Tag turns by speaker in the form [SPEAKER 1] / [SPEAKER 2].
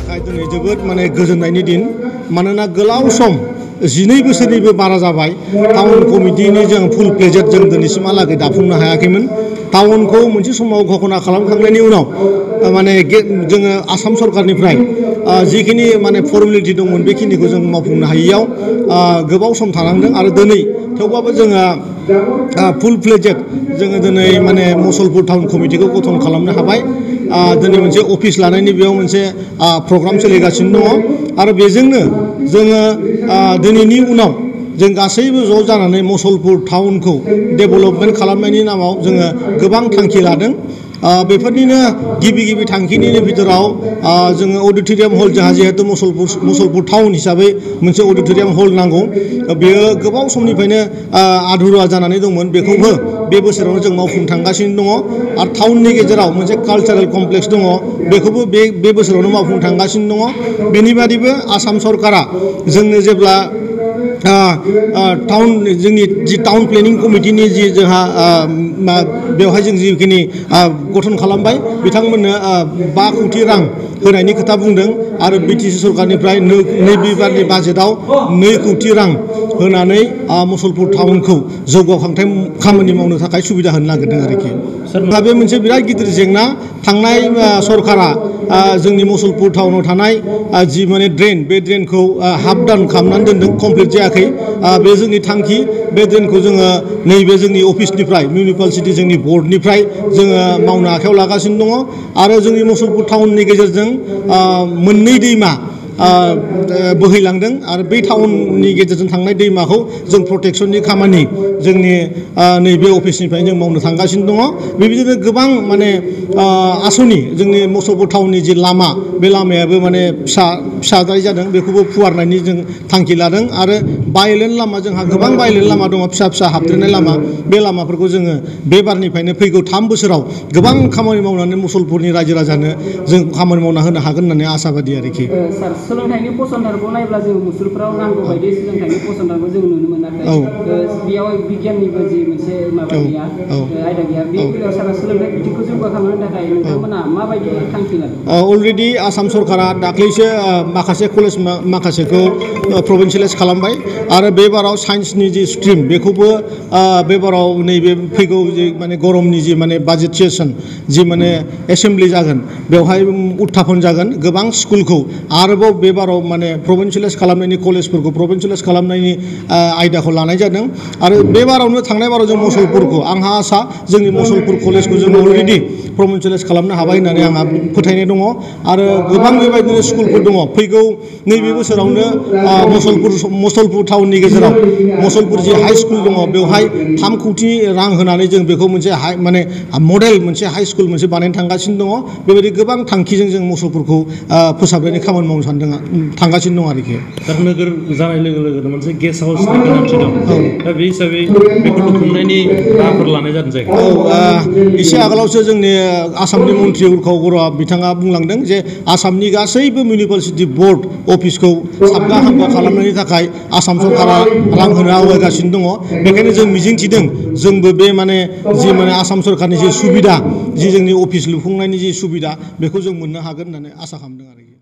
[SPEAKER 1] थाखाय दिनै जोबोद माने गोजोननायनि दिन मानोना गोलाव सम 12 बोसोरनिबो बारा जाबाय टाउन कमिटिनि जों फुल प्लेजेड जों दिनैसिमहालागै दाफुंनो हायाखैमोन टाउनखौ मोनसे समाव घोषणा खालामखांनायनि उनाव माने जोङो आसाम सरकारनिफ्राय जिखिनि माने फर्मेलिटि दंमोन बेखिनिखौ जों मावफुंनो हायैयाव गोबाव सम थानांदों आरो दिनै थेवबाबो जोङो फुल प्लेजेड जोङो दिनै माने मुसलपुर टाउन कमिटिखौ गठन खालामनो हाबाय दिनै मोनसे अफिस लानायनि बेयाव मोनसे प्रग्राम सोलिगासिनो दङ आरो बेजोंनो जोङो दिनैनि उनाव जों गासैबो ज' जानानै मुसलपुर टाउनखौ डेभेलपमेन्ट खालामनायनि नामाव जोङो गोबां थांखि लादों बेफोरनिनो गिबि थांखिनि बिथोराव जोङो अडिटोरियाम हल जोंहा जिहेतु मुसलपुर टाउन हिसाबै मोनसे अडिटोरियाम हल नांगौ बेयो गोबाव समनिफ्रायनो आधुरा जानानै दंमोन बेखौबो बे बोसोरावनो जों मावफुंनो थांगासिनो दङ आरो टाउननि गेजेराव मोनसे कालचारेल कमप्लेक्स दङ बेखौबो बे बोसोरावनो मावफुंनो थांगासिनो दङ बेनि बादैबो आसाम सरकारा जोंनो जेब्ला टाउन जोंनि जि टाउन प्लेनिं कमिटिनि जि जोंहा बेवहाय जों जिखिनि गठन खालामबाय बिथांमोननो 5 कोटि रां होनायनि खोथा बुंदों आरो बिटिसि सरकारनिफ्राय नैबे बाजेटआव 2 कोटि रां होनानै मुसलपुर टाउनखौ जौगाखांथाय खामानि मावनो थाखाय सुबिदा होनो नागिरदों आरोखि दा बे मोनसे बिराद गिदिर जेंना थांनाय सरकारा जोंनि मुसलपुर टाउनाव थानाय जि माने ड्रेन बे ड्रेनखौ हाफ डाउन खालामनानै दोनदों कमप्लिट जायाखै बे जोंनि थांखि बे ड्रेनखौ जोङो नैबे जोंनि अफिसनिफ्राय मिउनिसिपालिटि जोंनि बर्डनिफ्राय जोङो मावनो आखायाव लागासिनो दङ आरो जोंनि मुसलपुर टाउननि गेजेरजों मोननै दैमा बोहैलांदों आरो बै टाउननि गेजेरजों थांनाय दैमाखौ जों प्रटेक्शननि खामानि जोंनि नैबे अफिसनिफ्राय जों मावनो थांगासिनो दङ बेबायदिनो गोबां माने आसनि जोंनि मुसलपुर टाउननि जि लामा बे लामायाबो माने फिसाद्राय जादों बेखौबो फुवारनायनि जों थांखि लादों आरो बायलेन लामा जोंहा गोबां बायलेन लामा दङ फिसा हाबदेरनाय लामा बे लामाफोरखौ जोङो बे बारनिफ्रायनो फैगौ 3 बोसोराव गोबां खामानि मावनानै मुसलपुरनि रायजो राजानो जों खामानि मावना होनो हागोन होननानै आसाबादि आरोखि
[SPEAKER 2] सोलोंथाइनि फसंथानखौ नायब्ला जों मुसलपुराव नांगौ बायदि सोलोंथाइनि फसंथानखौ जों नुनो मोनाखै बेयाव बिगियाननिबो जि मोनसे माबा गैया आयदा गैया बे बेलायाव सारा सोलोंथाइ बिथिंखौ जौगाखांनो थाखाय नोंथांमोना माबायदि थांखि लादों
[SPEAKER 1] अलरेडि आसाम सरकारा दाख्लैसो माखासे कलेज माखासेखौ प्रभिन्सियेलाइज खालामबाय आरो बे बाराव साइन्सनि जि स्ट्रिम बेखौबो बे बाराव नैबे फैगौ जि माने गरमनि जि माने बाजेट सेसन जि माने एसेम्बलि जागोन बेवहाय उत्थापन जागोन गोबां स्कुलखौ आरोबाव बे बाराव माने प्रभिन्सियेलाइज खालामनायनि कलेजफोरखौ प्रभिन्सियेलाइज खालामनायनि आयदाखौ लानाय जादों आरो बे बारावनो थांनाय बाराव जों मुसलपुरखौ आंहा आसा जोंनि मुसलपुर कलेजखौ जों अलरेडि प्रभिन्सियेलाइज खालामनो हाबाय होननानै आंहा फोथायनाय दङ आरो गोबां बेबायदिनो स्कुलफोर दङ फैगौ नैबे बोसोरावनो मुसलपुर टाउननि गेजेराव मुसलपुर जि हाइ स्कुल दङ बेवहाय 3 कोटि रां होनानै जों बेखौ मोनसे माने मडेल मोनसे हाइ स्कुल मोनसे बानायनो थांगासिनो दङ बेबायदि गोबां थांखिजों जों मुसलपुरखौ फोसाबनायनि खामानि मावनो सानदों थांगासिनो दं आरोखि
[SPEAKER 3] दा नोगोर जानाय लोगो लोगोनो मोनसे गेस्ट हाउसनि गोनांथि दं दा बे हिसाबै बेखौ लुफुंनायनि राहाफोर लानाय जादों जायगा
[SPEAKER 1] एसे आगोलावसो जोंनि आसामनि मन्त्रि उर्खाव बर' बिथाङा बुंलांदों जे आसामनि गासैबो मिउनिसिपालिटि बर्ड अफिसखौ साबगा हामगा खालामनायनि थाखाय आसाम सरकारा रां होनो आवगायगासिनो दङ बेखायनो जों मिजिंथिदों जोंबो बे माने जि माने आसाम सरकारनि जि सुबिदा जि जोंनि अफिस लुफुंनायनि जि सुबिदा बेखौ जों मोननो हागोन होननानै आसा खालामदों आरोखि